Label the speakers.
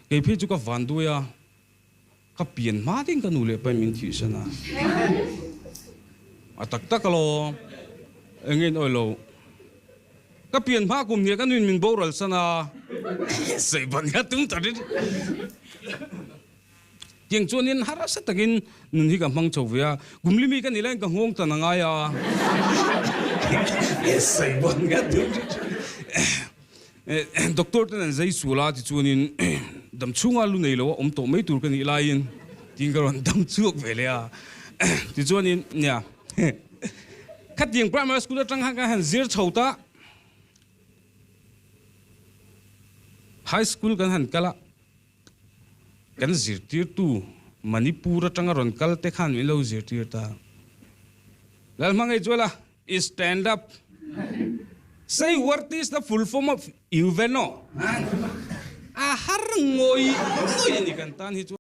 Speaker 1: Kei phei chu ka vanduai a, ka pian hma ding ka nu leh pain min thihsan a. A tak tak alawm, eng nge in awih lo. Ka pian hma kum hniah ka nuin min boral san a, sawiban hi a tum ta rit. Tiang chuanin harsa takin nun hi ka hmang chho ve a, kum limi ka nih laiin ka nghawng tan a ngai a. Sawiban hi a tum rit. Doctor ten an zai sual a tichuanin dam chhunga lu nei lo a awm tawh mai tur ka nih laiin tiin ka rawn dam chhuak ve leh a. Tichuanin nia khatiang primary school atang khan ka han zir chho ta high school kan han kal a kan zirtirtu Manipur atanga rawn kal te khan min lo zirtir ta. Lalhmangaihchuala I stand up. Say what is the full form of UVENO? A har ngawi ngawi a ni kan tan hi chuan.